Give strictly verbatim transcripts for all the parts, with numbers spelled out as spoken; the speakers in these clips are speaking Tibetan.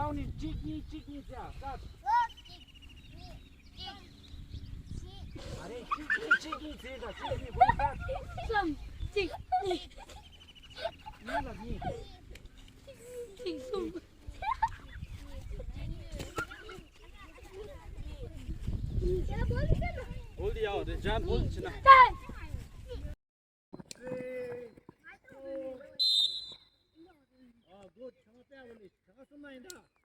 ཨའོ་ནི་གཅིག་གཉིས་གཅིག་གཉིས་ཟེར་ཨ། སྟཱཊ། ཨ་རེ་གཅིག་གཉིས་གཅིག་གཉིས་ཟེར་ད་གཅིག་གཉིས་གོ་སྟཱཊ། གསུམ། གཅིག་གཉིས། གཉིས་ལ་གཉིས། གཅིག་གསུམ། ཨོ་ལྡི་ཡ་ཨོ་དེ་ཇམ་ཨོ་ལྡི་ཕྱི་ན། ཨ་གོ་ཚང་མ་པེ་ཨ་བ་ལི་ཚང་མ་སོང་ན་ཡིན་ད།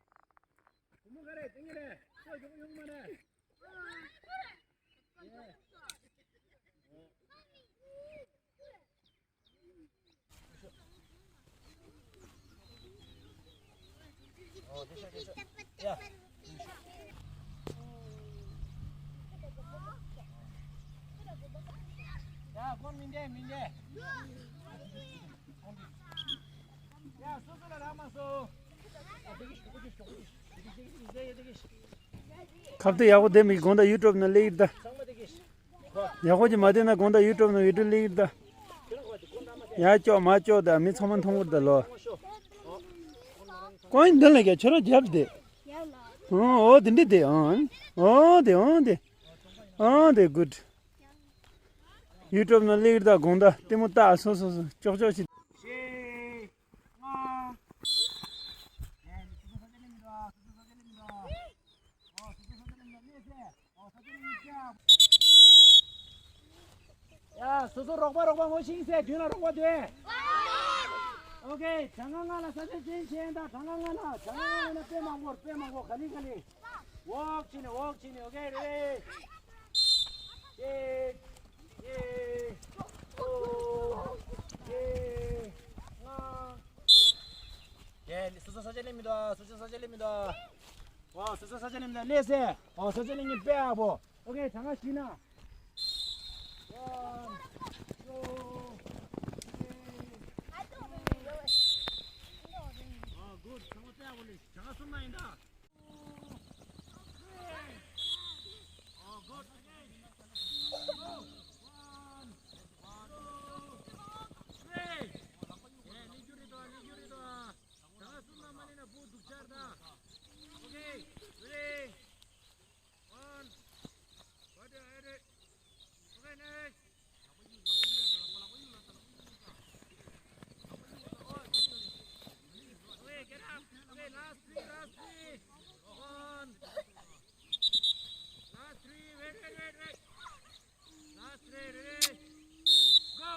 བུ་མོ་ག་རེ་ཏིང་ངེ་རེ་ཁོ་ཡོང་ཡོང་མ་རེ། ཁ་བརྡ་ཡག་པོ་བསྡད་མི་དགོངས་དག་ཡུ་ཊུབ་ནང་སླེབས་ཡིན་ད། ཡག་པོ་ཅིག་མ་བསྡད་ན་དགོངས་དག་ཡུ་ཊུབ་ནང་བི་ཌིའོ་སླེབས་ཡིན་ད། ཡར་ཅོག་མར་ཅོག་ད་མི་ཚང་མ་མཐོང་གི་རེད་ད་ལོ། ཀོན་འདི་ལ་ག་ཁྱོད་རང་རྒྱབ་བསྡད། ཨོ་དེ་འདྲ་བསྡད་ཨང་། ཨོ་དེ་ཨོ་དེ། ཨོ་དེ་གུཌ། ཡུ་ཊུབ་ནང་སླེབས་ཡིན་ད་དགོངས་དག་ལྟད་མོ་ལྟ་སོ་སོ་སོ་ཅོག་ཅོག་ཅིག། ལྔ། ཡ་སོ་སོ་རོགས་པ་རོགས་པ་ངོ་ཤེས་ཟེར་མདུན་ལ་རོགས་པ་སྡོད། ཨོ་ཀེ། གྲངས་ཀ་ལྔ་ལ་ས་ཆ་ཅན་བྱས་ད། གྲངས་ཀ་ལྔ་ལ། གྲངས་ཀ་ལྔ་ལ་དཔེ་མང་པོ་དཔེ་མང་པོ་ག་ལེ་ག་ལེ། ཝོག་བྱས་ནས་ཝོག་བྱས་ནས། ཨོ་ཀེ། རེ། གཅིག་གཉིས། གསུམ། བརྒྱད། ལྔ། ཡེ། སོ་སོ་ས་ཆ་ལེན་མི་འདུག་ཨ། སོ་སོ་ས་ཆ་ལེན་མི་འདུག་ཨ། ཨོ་སོ་སོ་ས་ཆ་ལེན་མི་འདུག་ཨ། ལེ་སེ། ཨོ་ས་ཆ་ལེན་མཁན་དཔེ་ཡག་པོ། ཨོ་ཀེ། གྲངས་ཀ་བཞི་ན། One, two, three, four. ཨ་གུཌ། ཚང་མ་དཔེ་ཡག་པོ་ལེན། གྲངས་ཀ་གསུམ་ན་ཡིན་ད། Okay, get up. Okay, last three, last three. One. Last three. Wait, wait, wait, wait. Last three, ready? Go.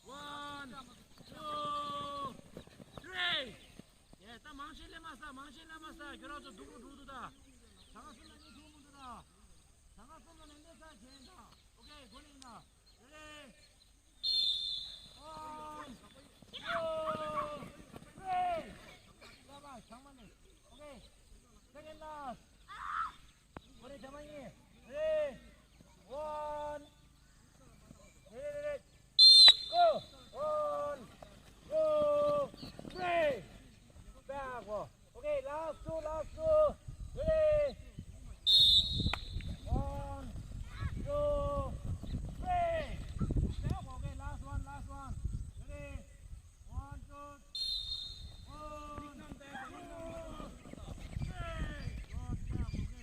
One, two, three. Yeah, ད་མང་ཤོས་ལེན་མ་ས། མང་ཤོས་ལེན་མ་ས། ཁྱོད་རང་ཚོ་སྡུག་རུ་འགྲོ་འདུག་ད། གྲངས་ཀ་གསུམ་ལ་ནི་ཐུག་མི་འདུག་ད། གྲངས་ཀ་གསུམ་ལ་ནི་ལེན་ས་གྱེན་ད། Okay, go ལེན་ད། Ready? One, two, three. Bye bye. ཚང་མ་ནི། Okay. Second last. Go ལེན། ཚང་མ་ནི། Ready? One. Ready, ready. Go. One, two, three. Back. Okay, last two, last two. Ready? One, two, three. Stop. Okay, last one, last one. Ready? One, two, one, two, three. Good job. Okay.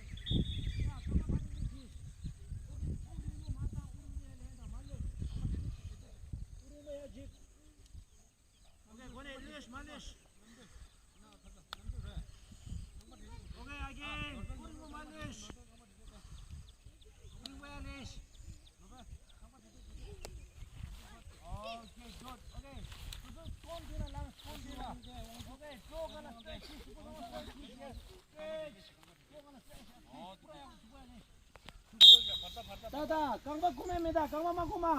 Okay, go ahead, English, English. Okay, again. Put him on my list. Put him where list. Okay, good. Okay. So just come to the last, come to the. Okay, go gonna stretch. Go gonna stretch. Stretch. Go gonna stretch. ད་ད་རྐང་པ་བསྐུམ་མེད་མེད་ད། རྐང་པ་མ་བསྐུམ་མ།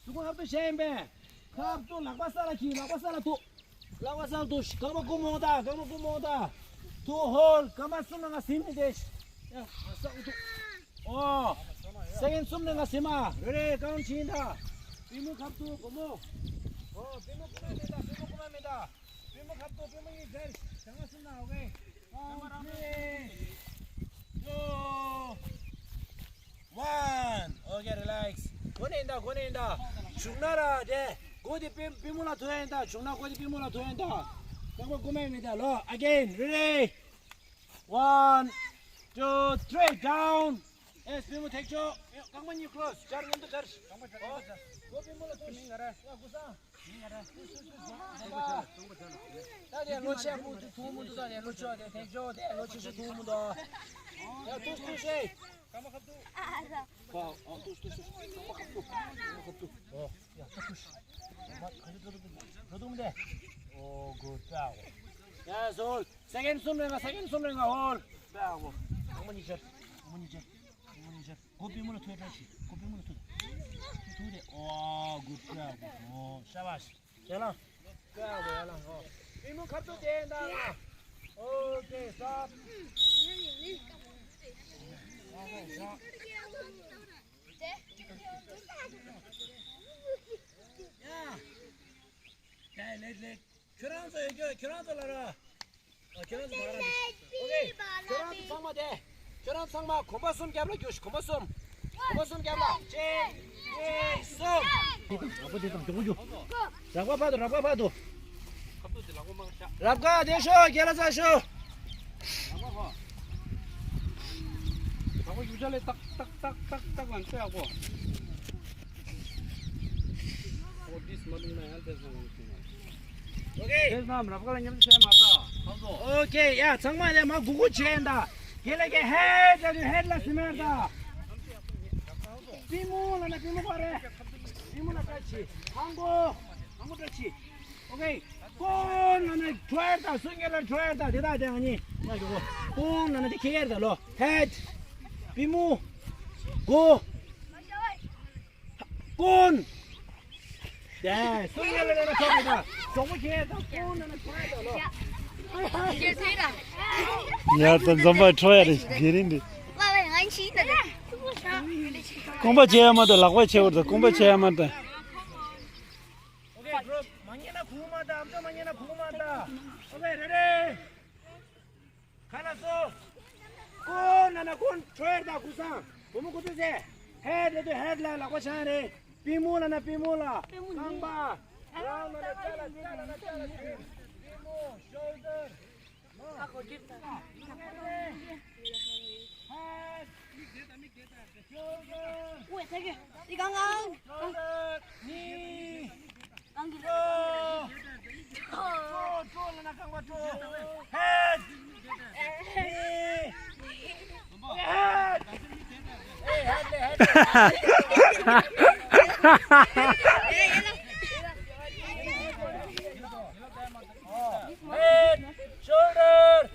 གཟུགས་པོ་ཧབ་ཏུ་བཞག་ཡིན་པས། ཁབ་ཏུ་ལག་པ་ས་ལ་འཁྱེར། ལག་པ་ས་ལ་ཐུག་ལག་པ་ས་ལ་ཐུག་རྐང་པ་བསྐུམ་འོང་ད། རྐང་པ་བསྐུམ་འོང་ད། ཐུག་ཧོལ། རྐང་པ་གསུམ་ལ་ང་ཟིན་མི་དེ། ཡ་ས་འུ་ཐུག་ཨོ། སེ་ཀེན་གསུམ་ལ་ང་ཟིན་མ། རེ་རེ་རྐང་བྱིན་ད། པུས་མོ་ཁབ་ཏུ་སྒོར་མོ། ཨོ་པུས་མོ་བསྐུམ་མེད་ད། པུས་མོ་བསྐུམ་མེད་ད། པུས་མོ་ཁབ་ཏུ། པུས་མོ་གཉིས་སྦྲེལ། གྲངས་ཀ་གསུམ་ན། Okay. One, two, one. Okay, relax. གོ་ནས་ཡིན་ད། གོ་ནས་ཡིན་ད། བྱུང་ན་ར་དེ། གོ་དེ་པུས་པུས་མོ་ལ་ཐོན་ཡིན་ད། བྱུང་ན་གོ་དེ་པུས་མོ་ལ་ཐོན་ཡིན་ད། རྐང་པ་བསྐུམ་མེད་མེད་ད་ལོ། Again, ready? One, two, three, down. ཨེ་པུས་མོ་ཐེག་ཆོག་རྐང་པ་གཉིས་ཁོ་སི་སྦྱར། མཉམ་དུ་སྦྱར། རྐང་པ་སྦྱར། ཨོ། ཁོ་པུས་མོ་ལ་ཐུག་མིན་ང་ར། ཡ་ཀུ་སང་། མིན་ང་ར། ད་དེ་ལོ་ཆེ་པོ་དེ་ཐུག་མི་འདུག་ད་དེ་ལོ་ཆེ་བ་དེ་ཐེག་ཆོག་དེ་ལོ་ཆེ་ཤོས་ཐུག་མི་འདུག་ཡ་ཐུག་ཐུག་ཤེས། ཨ་ཨ་ཨ་ཏུ་ཏུ་ཏུ་ཏུ། ཨོ་ཡ་ཏུ་ཏུ། མ་ག་ཚོད་འགྲོ་འགྲོ་འགྲོ་འདུག་མི་འདུག་ཨོ་གུཌ་ཇོབ། ཡ་སོལ། སེ་ཀེན་གསུམ་རེ་ང་། སེ་ཀེན་གསུམ་རེ་ང་ཧོལ། ཨོ་ཨ་མོ་ཉི་ཤར། ཨ་མོ་ཉི་ཤར། ཨ་མོ་ཉི་ཤར། གོ་པུས་མོ་ལ་ཐོས་དྲག་ཤིག་གོ་པུས་མོ་ལ་ཐོས། ཐོས་དེ། ཨོ་གུཌ་ཇོབ། ཨོ་ཤ་བཱཤ། ཡ་ལང་། ཀ་བ་ཡ་ལང་། ཨོ་པུས་མོ་ཁ་ཐུག་དེ་འདང་ལ། ཨོ་ཀེ་སི་ཊོབ། ཡ། ལེགས་ལེགས། ཁྱོད་རང་ཚོ་ཡོད་ཀྱོ། ཁྱོད་རང་ཚོ་ལ་ར། ཨ་ཁྱོད་རང་ཚོ་ཕར་ར་འདི། ཨོ་ཀེ། ཁྱོད་རང་ཚོ་ཚང་མ་དེ། ཁྱོད་རང་ཚང་མ་གོམ་པ་གསུམ་རྒྱབ་ལ་རྒྱུགས་ཤིག་གོམ་པ་གསུམ། གོམ་པ་གསུམ་རྒྱབ་ལ། གཅིག་གཉིས། གསུམ། རག་པ་དེ་དང་མགྱོགས་པོ་རྒྱུགས། རག་པ་ཕར་དོ། རག་པ་ཕར་དོ། རག་པ་དེ་ཤོག་རྒྱལ་ལ་ཚ་ཤོག་རག་པ་ཧོ། རག་པ་རྒྱུགས་ཆ་ལས་ཏག་ཏག་ཏག་ཏག་ཏག་ལ་འཚོ་ཡག་པོ། ཨོ་ཏིས་མ་འདུག་ན་ཡང་ཏེ་སོང་ལ་འཚོ་ན། ཨོ་ཀེ། ཏེ་སོང་རབ་ཁ་ལ་མཉམ་དུ་བྱས་མ་ཐག་ཧང་སོ། ཨོ་ཀེ། ཡ་ཚང་མ་ལས་མ་གུ་གུ་བྱས་ད། ཀེ་ལ་ཀེ་ཧེ་ད་དུ་ཧེ་ལ་སི་མེར་ད། པུས་མོ་ལ་ན་པུས་མོ་པ་རེ། པུས་མོ་ལ་ཀ་ཆི། ཧང་གོ། ཧང་གོ་ཀྲ་ཆི། ཨོ་ཀེ། ཀོང་ན་ན་ཁྲོ་ཡར་ད། སུ་ངེ་ལ་ཁྲོ་ཡར་ད། དེ་ད་དེ་ཨ་ནི། ང་གི་ཀོང་ན་ན་དེ་ཁེ་ཡར་ད་ལོ། ཧེད། པུས་མོ། གོ། ཀོང་། དེ་སུ་ངེ་ལ་ན་ན་ཁྲོ་ཡར་ད། གྲོགས་པོ་ཁེ་ཡར་ད། ཀོང་ན་ན་ཁྲོ་ཡར་ད་ལོ། ཡར་ད་འཛོམས་པ་ཁྲོ་ཡར་རེ་གེ་རིན་དེ། རྐང་པ་བྱེད་ཡ་མ་ད། ལག་པ་བྱེད་བར་ད། རྐང་པ་བྱེད་ཡ་མ་ད། ཨོ་ཀེ། གྲོགས་མ་ཉན་ན་ཁུག་མ་ད། ཨམ་ཅོག་མ་ཉན་ན་ཁུག་མ་ད། ཨོ་ཀེ། རེ་རེ། ཁ་ལ་སོ། ཀོང་ན་ན་ཀོང་ཁྲོ་ཡར་ད། ཀུ་སང་། བུ་མོ་ཀུ་ཏུ་ཟེ། ཧེད་ལ་དུ་ཧེད་ལ་ལག་པ་ཆང་རེ། པུས་མོ་ལ་ན་པུས་མོ་ལ། རྐང་པ། རང་ལ་ན་ཅ་ལ་ཅ་ལ་ན་ཅ་ལ་ཅ། པུས་མོ། ཤོལ་ཌར། Head, shoulder,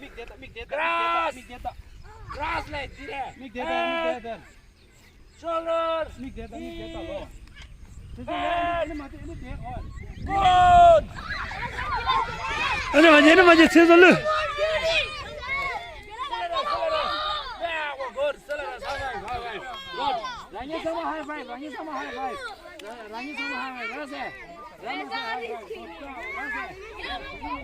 cross, cross leg, མིག་དེ་ལྟ། མིག་དེ་ལྟ། Head, shoulder, མིག་དེ་ལྟ། མིག་དེ་ལྟ་ལོ། Head, good. ཨ་ནི་མ་ཉེ་ནི་མ་ཉེ་ཚེ་བཟང་ལུ། Good. རང་ཉིད་ཚང་མ་high five། རང་ཉིད་ཚང་མ་high five། རང་ཉིད་ཚང་མ་high five། ར་ས། ར་ས་high five། ར་ས།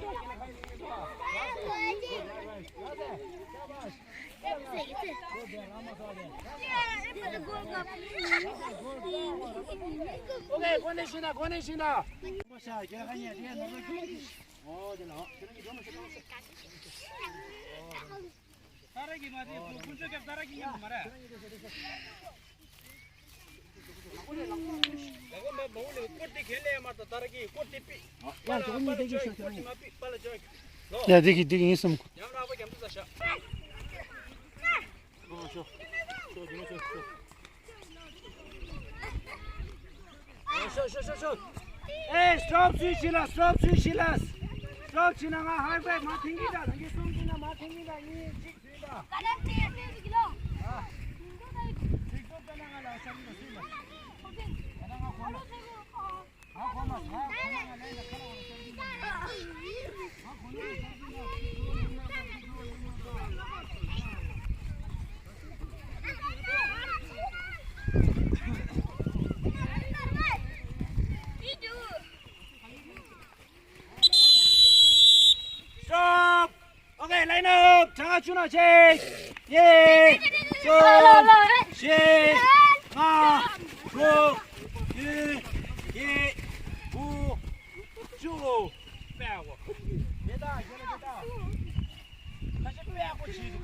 ཨོ་ཁེ། གོ་ནས་ཤི་ན། གོ་ནས་ཤི་ན། ཨོ་དེ་ལ། ཏ་ར་གི་མ་དེ་ཀུན་སྤྱོད་སྐྱབས་ཏ་ར་གི་ཉམས་མ་རེད། ཡ་དེ་གི་དེ་གི་ཡིན་སམ་གོ། ཨེ་stop switch ལ། stop switch ལ། stop ཕྱིན་ན་ང་high five མ་ཐེངས་གི་ད། ཐེངས་གི་གསུམ་ཕྱིན་ན་མ་ཐེངས་གི་ད། གཉིས་གཅིག་ཟིན་ད། ཨ། ཚིག་ཐོ་པ་ན་ང་ལ་ཤ་མི་ད་སུས་ལ། ད་ང་གོ་ལ། ང་གོ་ལ། ང་གོ་ལ། ང་ལ་ལས་ལ་ཁ་ལ་ང་ལ་ཤ་མི་ད། ང་གོ་ལ། Stop. Okay, line up. གྲངས་ཀ་བཅུ་ན་ཆེ། གཉིས། གསུམ། བཞི། ལྔ། དྲུག་བདུན། བརྒྱད། དགུ། བཅུ། དཔེ་ཡག་པོ། དེ་དག་ཞོར་ལ་དེ་དག་ཁ་ཤས་དཔེ་ཡག་པོ་བྱས་འདུག་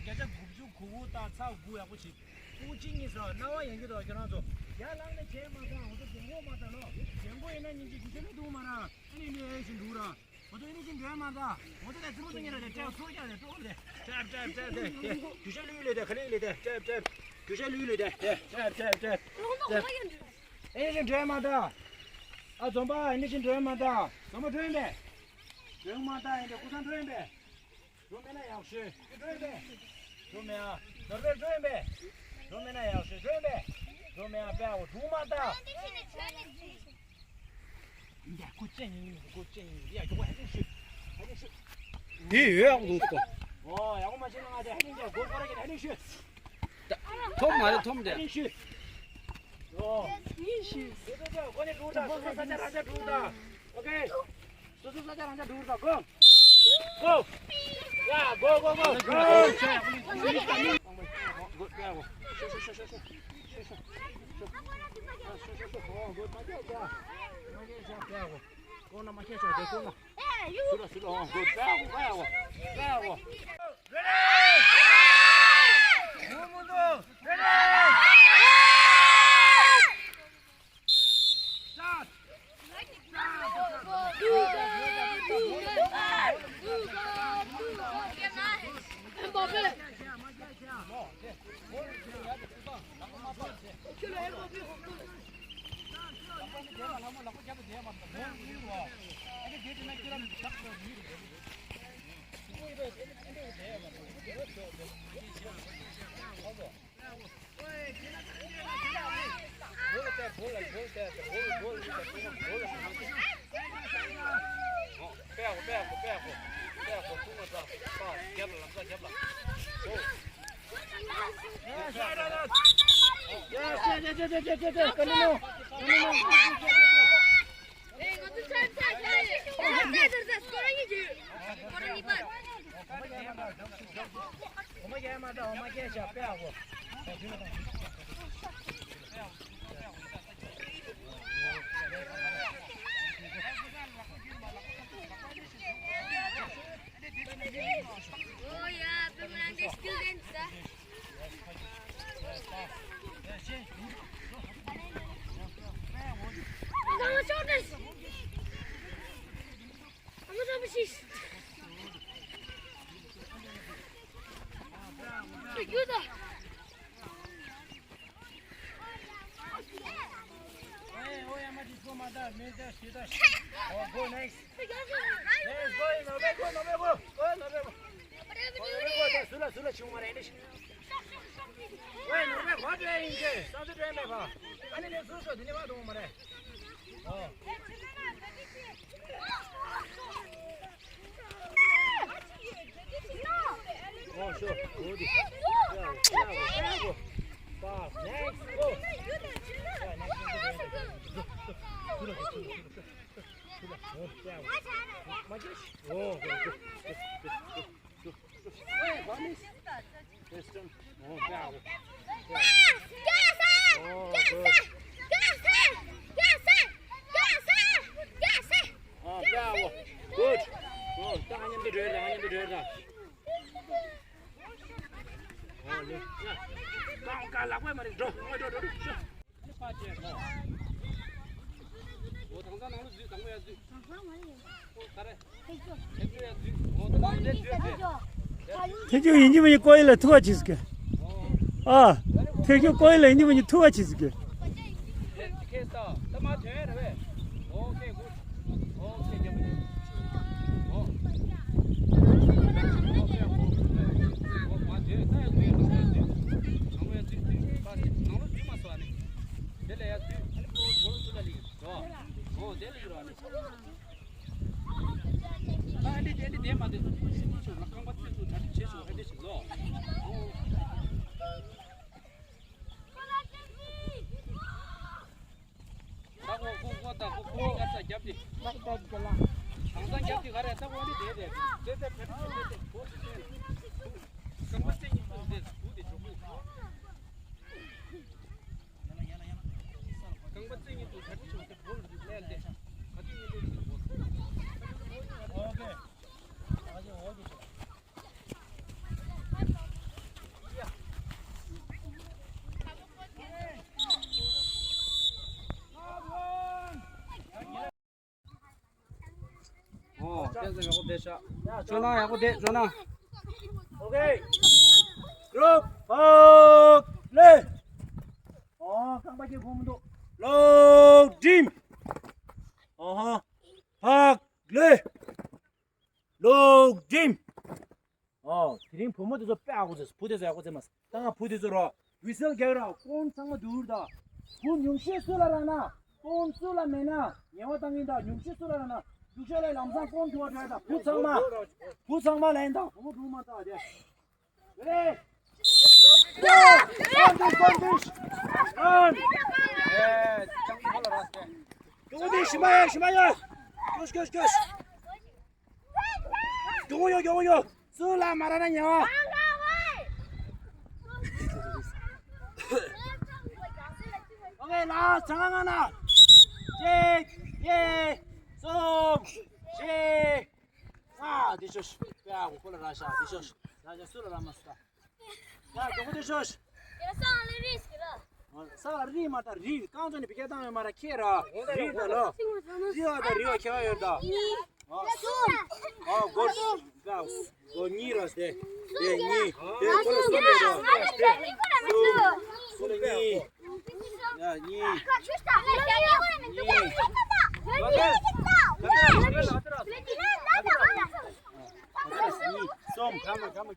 བརྒྱ་ཆ་དགུ་བཅུ་གོ་དགུ་དང་ཚ་དགུ་ཡག་པོ་བྱེད། སྐུ་གཅིག་གཉིས་སོ་རྣ་བ་ཡན་གྱི་དོ་ཁྱོད་རང་ཚོ། ཡར་ལངས་ནས་བྱས་མ་ཐག་འོ་ཚོ་རྒན་གོག་མ་ཐག་ནོ། རྒན་གོག་ཡིན་ན་སྙིང་རྗེ་རྒྱུ་ཆ་ལས་འདུག་མ་ར། ཨ་ནི་ནི་ཨེ་ཞིག་འདུག་ར། འོ་ཚོ་ཨེ་ནི་ཅིག་འགྲོ་ཡ་མ་ཐག་འོ་ཚོ་ལས་ཙི་མོ་ཚོ་གཉིས་ར་ལས་ཀྲབ་ཚོ་རྒྱག་ལས་ཀྲོག་ལས། ཀྲབ་ཀྲབ་ཀྲབ་ལས་ཀྲབ། རྒྱུ་ཆ་ལུས་ལས་དེ་ག་ལེ་ལས་དེ་ཀྲབ་ཀྲབ། རྒྱུ་ཆ་ལུས་ལས་དེ་ཀྲབ་ཀྲབ་ཀྲབ། ཨེ་ནི་ཅིག་འགྲོ་ཡ་མ་ཐག་ཨ་འཛོམས་པ་ཨེ་ནི་ཅིག་འགྲོ་ཡ་མ་ཐག་འཛོམས་པ་འགྲོ་ཡིན་པས། འགྲོ་ཡ་མ་ཐག་ཡིན་པས་སྐུ་ཚང་འགྲོ་ཡིན་པས། འགྲོ་མེད་ན་ཡག་ཤོས། འགྲོ་ཡིན་པས། འགྲོ་མེད་ཨ། ནོར་བས་འགྲོ་ཡིན་པས། འགྲོ་མེད་ན་ཡག་ཤོས། འགྲོ་ཡིན་པས། འགྲོ་མེད་ཨ་པས་ཨོ་འགྲོ་མ་ད། ཡ་ཁོ་ཅན་ཡིན་ཡིན་ཁོ་ཅན་ཡིན་ཡ་ཁོ་ཧ་ཅང་ཤོས། ཧ་ཅང་ཤོས། དེ་ཡོད་ཡག་འདུག་གོ། ཨོ་ཡག་པོ་མ་བྱས་ན་ང་དེ་ཧ་ཅང་ཀྱང་སྒོ་སྐོར་གྱི་ཧ་ཅང་ཤོས། ཐོམ་མ་རེད་ཐོམ་དེ། ཧ་ཅང་ཤོས། ཨོ། ཡིན་ཤོས། དེ་ཚོ་ཚོ་སྒོ་ནས་འགྲོ་ད་སོ་སོ་ས་ཆ་རང་ཆ་འགྲོ་ད། ཨོ་ཁེ། སོ་སོ་ས་ཆ་རང་ཆ་འགྲོ་ད་གོ། Go! Yeah, go, go, go! Go! Oh, sure. Good. Yeah, yeah, yeah, go. Pass. Next. Go. Yeah, next. Go, go, go, go. Oh, yeah. Oh, good, good, good, good, good. Hey, Vanish. Western. Oh, bravo. Oh, good. Oh, bravo. Good. Oh, ད་ང་མཉམ་དུ་འགྲོ་ཡ། ང་མཉམ་དུ་འགྲོ་ཡ། Oh, ལེ། ཡ། ཀ་ཀ་ལག་པ་མ་རེད། འགྲོ། འགྲོ། འགྲོ། འགྲོ། ཤོག་ཨ་ནི་ཕར་བྱས། འོ། དང་ས་ནང་ལ་འཛུལ། དང་པོ་ཡར་འཛུལ། ཨོ། ག་རེ། ཐེ་ཇོ་ཡར་འཛུལ། འོ། ད་ནང་ལ་འཛུལ། འཛུལ། འཛུལ། ཐེ་ཇོ་ཡིན་གཅིག་མིན་གཅིག་ཀོ་ཡི་ལ་ཐུག་པ་བྱེད་ཟིག་གི། ཨོ། ཨ། ཐེ་ཇོ་ཀོ་ཡི་ལ་ཡིན་གཅིག་མིན་གཅིག་ཐུག་པ་བྱེད་ཟིག་གི། ཁེ་ས་ད་མ་ཐོན་རེད་པས། ཨོ་ཁེ། གུཌ། ཨོ་ཁེ། རྒྱབ་ནས། ཨོ། ཨོ་ཁེ། ཨོ་མ་ཐོན་ད་ཡར་འཛུལ། ནང་ལ་ཡར་འཛུལ། ནང་ལ་ཡར་འཛུལ། ནང་ལ་འཛུལ་མ་སོང་ཨ་ནི། དེ་ལ་ཡར་འཛུལ། ཨ་ནི་ཕོ་བོ་ལ་ཚུར་ལ་ལི། ཨོ། ཨོ་དེ་ལ་ལི་ར་ཨ་ནི། ཨ་འདི་དེ་འདི་དེ་མ་དེ་ཚོ་ཚོ་ཚོ་ལ་རྐང་པ་ཚོ་ཚོ་གྲ་སྒྲིག་བྱེད་ཤོག་ཨ་འདི་ཞིག་ལོ། ད་ཁོ་ཁོ་ཁོ་ད་ཁོ་ཁོ་ང་ས་རྒྱབ་དེ། ང་ས་རྒྱབ་དེ་ག་རེ་ད་ཁོ་ནི་དེ་རེད། དེ་དེ་གྲ་སྒྲིག་བྱེད་དེ་ཁོ་ཚོ་དེ། རྐང་པ་ཚེ་གཉིས་ཚོ་དེ་ཚོ་དེ་ཆོག་གི། རྐང་པ་ཚེ་གཉིས་ཚོ་གྲ་སྒྲིག་བྱེད་དེ་བོ་ལ་ལས་དེ་ག་དུས་ཉིན་དུ་ཞིག་བོ། ཨོ་ཁེ། ཨ་ཅེ་ཨོ་ཁེ། ཡ་ཇོ་ནང་ཡག་པོ་བསྡད་ཇོ་ནང་། ཨོ་ཁེ། གུ་རུབ་ཕག་ལེ། ཨོ་རྐང་པ་སྐྱེ་ཕོ་མོ་འདུག་ལོག་འགྲིམ། ཨོ་ཧོ། ཕག་ལེ། ལོག་འགྲིམ། ཨོ། དེ་རིང་བུ་མོ་དེ་ཚོ་དཔེ་ཨ་གོ་ཚེ་བུ་དེ་ཚོ་ཨ་གོ་ཚེ་མ་ད་ང་བུ་དེ་ཚོ་རོ། ཝི་སལ་རྒྱག་ར་ཀོན་ཚང་མ་དུར་ད། བུ་ཉུང་ཤོས་སུ་ལ་ར་ན། ཀོན་སུ་ལ་མེད་ན། ཉེ་བ་བཏང་གིན་ད་ཉུང་ཤོས་སུ་ལ་ར་ན། རྒྱུག་ཤོས་ལ་ལམ་སང་ཀོན་དུ་བ་འགྲོ་ད་བུ་ཚང་མ། བུ་ཚང་མ་ལ་ཡིན་ད་བུ་མོ་དུ་མ་ད་དེ། རེད། ཀོན་དུ་ཀོན་དུ། ཀོན། ཀོན་དུ་ཤི་མ་ཡ་ཤི་མ་ཡ། ཀོཤ་ཀོཤ་ཀོཤ། མགྱོགས་ཡོད་མགྱོགས་ཡོད། སུ་ལ་མ་ར་ན་ཉེ་བ། ཨོ་ཁེ་ལ་ཚང་ང་ན། གཅིག་གཉིས། གསུམ། བཞི། ལྔ། འདི་ཤོ་ཤོ། ཡ་གོ་ལ་ར་ཤ་འདི་ཤོ་ཤོ། ར་ཤ་སུ་ལ་ར་མ་སུ་ད། ཡ་གོ་འདི་ཤོ་ཤོ། ཡ་ས་ལ་རི་སི་ར། ས་ལ་རི་མ་ད་རི་རྐང་ཚོ་ནི་བི་ཀ་བཏང་ཡོད་མ་ར་ཁེ་ར། རི་ད་ལོ། རི་བ་ད་རི་བ་ཁེ་བ་ཡོད་ད། ཨ་གོ་གོ་གཉིས་ར་སྟེ། དེ་གཉིས། དེ་ཁོ་ལ་གསུམ་རེད་ད། གསུམ་གཉིས། ཡ་གཉིས། གཉིས། གཉིས། གསུམ། ཨ་གསུམ།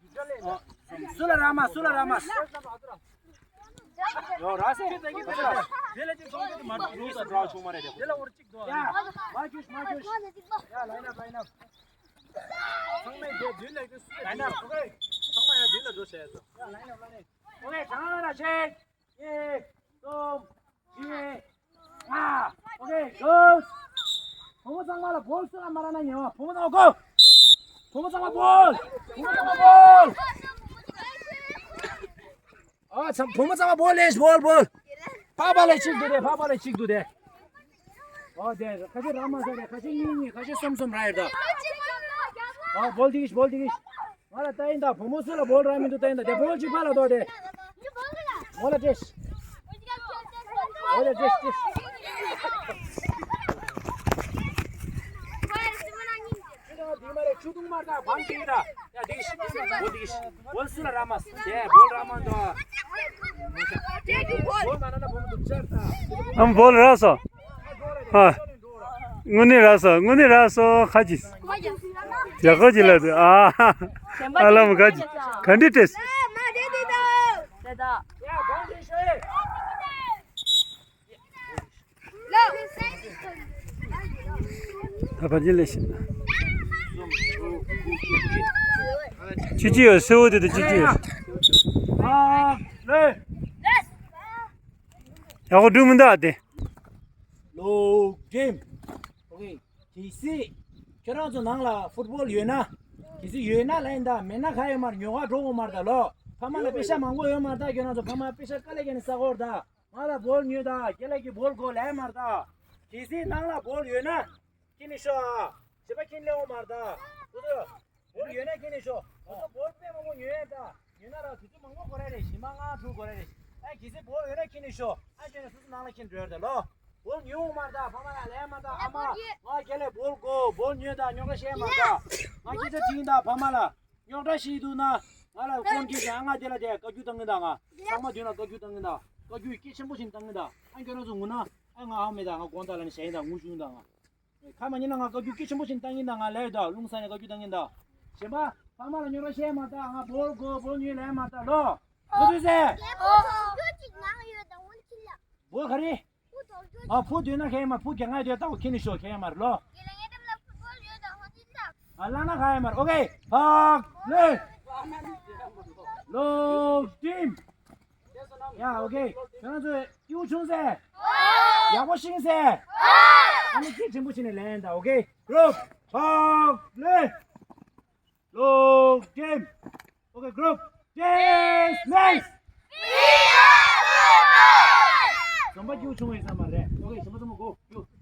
སུ་ལ་ར་མ་སུ་ལ་ར་མ། ཡོ་ར་སེ། དེ་ལ་ཅིག་ཚོང་ཁྱོད་མ་འགྲོ་ས་འདྲ་ཆུང་མ་རེད་དེ། དེ་ལ་འོར་གཅིག་འདུག་ཡ། མ་རྒྱུགས་མ་རྒྱུགས། ཡ་ལའིན་ཨབ་ལའིན་ཨབ། ཚང་མས་དེ་མདུན་ལ་དེ་སུ་ལའིན་ཨབ། ཚང་མ་ཡ་མདུན་ལ་འགྲོ་བྱས་སོ། ཡ་ལའིན་ཨབ་ལའིན་ཨབ། ཨོ་ཁེ་གྲངས་ལ་ཆེ། གཉིས། གསུམ། བཞི། ལྔ། ཨོ་ཁེ་གོ། བུ་མོ་ཚང་མ་ལ་བོལ་སུ་ལ་མ་ར་ན་ཉེ་བ། བུ་མོ་ཚང་མ་གོ། བུ་མོ་ཚང་མ་བོལ། བུ་མོ་ཚང་མ་བོལ། ཨ་ཚང་བུ་མོ་ཚང་མ་བོལ་ལེན་བོལ་བོལ། ཕ་ཕ་ལ་གཅིག་འདུག་དེ་ཕ་ཕ་ལ་གཅིག་འདུག་དེ། ཨོ་དེ་ཁ་ཤས་ར་མ་ས་རེད། ཁ་ཤས་གཉིས་གཉིས། ཁ་ཤས་གསུམ་གསུམ་ར་ཡོད་ད། ཨོ་བོལ་དེ་གིས་བོལ་དེ་གིས། ང་ལ་ལྟ་ཡིན་ད། བུ་མོ་སུ་ལ་བོལ་ར་མི་འདུག་ལྟ་ཡིན་ད། དེ་བོལ་གཅིག་ཕ་ལ་འདུག་དེ། མོ་ལ་སྤྲད། མོ་ལ་སྤྲད་སྤྲད། ཨམ་བོལ་རག་སོང་། ཨ། དངོས་གནས་རག་སོང་། དངོས་གནས་རག་སོང་། ཁ་ཅིག་ཡག་པོ་ཅིག་ལབ་འདུག་ཨ། ཨ་ལམ་ཁ་ཅིག་ག་འདྲ་བྲེས། ད་ཕ་ཅི་ལས་ཤིག་ཅི་ཅི་ཡོད། སེ་བོ་དེ་དང་ཅི་ཅི་ཡོད། ཨ་ལེ། ཡག་པོ་འགྲིག་མི་འདུག་ཨ་དེ། ལོག་འགྲིམ། ཨོ་ཁེ། གལ་སྲིད་ཁྱོད་རང་ཚོ་ནང་ལ་ཕུཊ་བོལ་ཡོད་ན། གལ་སྲིད་ཡོད་ན་ལབ་ཡིན་ད། མེད་ན་ག་ཡོད་མ་རེད། ཉོ་ག་འགྲོ་དགོས་མ་རེད་ད་ལོ། ཕ་མ་ལ་པེ་ཤ་མང་པོ་ཡོད་མ་རེད་ད། ཁྱོད་རང་ཚོ་ཕ་མ་པེ་ཤ་དཀའ་ལས་བརྒྱབ་ནས་ཟ་དགོས་རེད་ད། ང་ལ་བོལ་ཉོས་ད། ཁྱེད་ལ་གི་བོལ་དགོས་ལབ་ཡོད་མ་རེད་ད། གལ་སྲིད་ནང་ལ་བོལ་ཡོད་ན། ཁྱེར་ནས་ཤོག་ཨ། བྱས་པ་ཁྱེར་ནས་སླེབས་ཡོང་མ་རེད་ད། དེ་ཚོ་བོལ་ཡོད་ན་ཁྱེར་ནས་ཤོག་ང་ཚོ་བོལ་དཔེ་མང་པོ་ཉོས་ཡོད་ད། ཉོས་ན་ར་དུས་ཚོད་མང་པོ་འགོར་ཡ་རེད། ཉི་མ་ལྔ་དྲུག་འགོར་ཡ་རེད། ཨ་གལ་སྲིད་བོལ་ཡོད་ན་ཁྱེར་ནས་ཤོག་ཨ་ཁྱེར་ནས་སོ་སོ་ནང་ལ་ཁྱེར་འགྲོ་ཡ་རེད་ད་ལོ། བོལ་ཉོས་ཡོང་མ་རེད་ད། ཕ་མ་ལ་ལབ་ཡ་མ་རེད་ད། ཨ་མ། ང་རྒན་ལགས་བོལ་དགོས། བོལ་ཉོས་ད། རྙོག་དྲ་བཤད་མ་རེད་ད། ང་སྐད་ཆ་དྲིས་ཡིན་ད་ཕ་མ་ལ། རྙོག་དྲ་ཞིག་འདུག་ན། ང་ལ་ཀོན་གྱིས་ཀྱང་ང་དེ་ལ་དེ་བཀའ་བཀྱོན་བཏང་གི་ད། ང་ཚང་མ་མདུན་ལ་བཀའ་བཀྱོན་བཏང་གི་ད། བཀའ་བཀྱོན་སྐད་ཆེན་པོ་ཞིག་བཏང་གི་ད། ཨ་ཁྱོད་རང་ཚོ་ངུ་ན། ཨ་ང་ཧ་མེད་ད། ང་དགོངས་དག་ལ་ནི་ཞེན་ད། ངུ་བྱུང་ད་ང་། ཁ་མ་ཉན་ན་ང་བཀའ་བཀྱོན་སྐད་ཆེན་པོ་ཞིག་བཏང་གི་ད། ང་ལས་ད་རླུང་ས་ནས་བཀའ་བཀྱོན་བཏང་གི་ད། གཞན་པ་ཕ་མ་ལ་རྙོག་དྲ་བཤད་མ་ད། ང་བོལ་དགོས་བོལ་ཉོས་ལབ་མ་ད་ལོ། ཨོ་ཚོད་ཟེར། བོལ་ག་རེ། ཨ་བུ་འདོད་ན་ཁ་ཡ་མར། བུ་རྒྱ་ང་འདོད་ལྟ་བུ་ཁྱེར་ནས་ཤོག་ཁ་ཡ་མར་ལོ། ཨ་ལ་ན་ཁ་ཡ་མར། ཨོ་ཁེ། ཕག་ལེ། ལོག་འགྲིམ། ཡ་ཨོ་ཁེ། ཁྱོད་རང་ཚོས་སྐྱིད་པོ་བྱུང་ཟེར། ཡག་པོ་ཤེས་ཟེར། ཨ་ནི་སྐད་ཆེན་པོ་བྱས་ནས་ལན་ད། ཨོ་ཁེ། གུ་རུབ། ཕག་ལེ། ལོག་འགྲིམ། ཨོ་ཁེ། གུ་རུབ། ཌིས་མིས། འཛོམས་པ་སྐྱིད་པོ་བྱུང་བའི་བསམ་པ་རེད། ཨོ་ཁེ། གཞན་པ་ཚང་མ་གོ་རྒྱུ།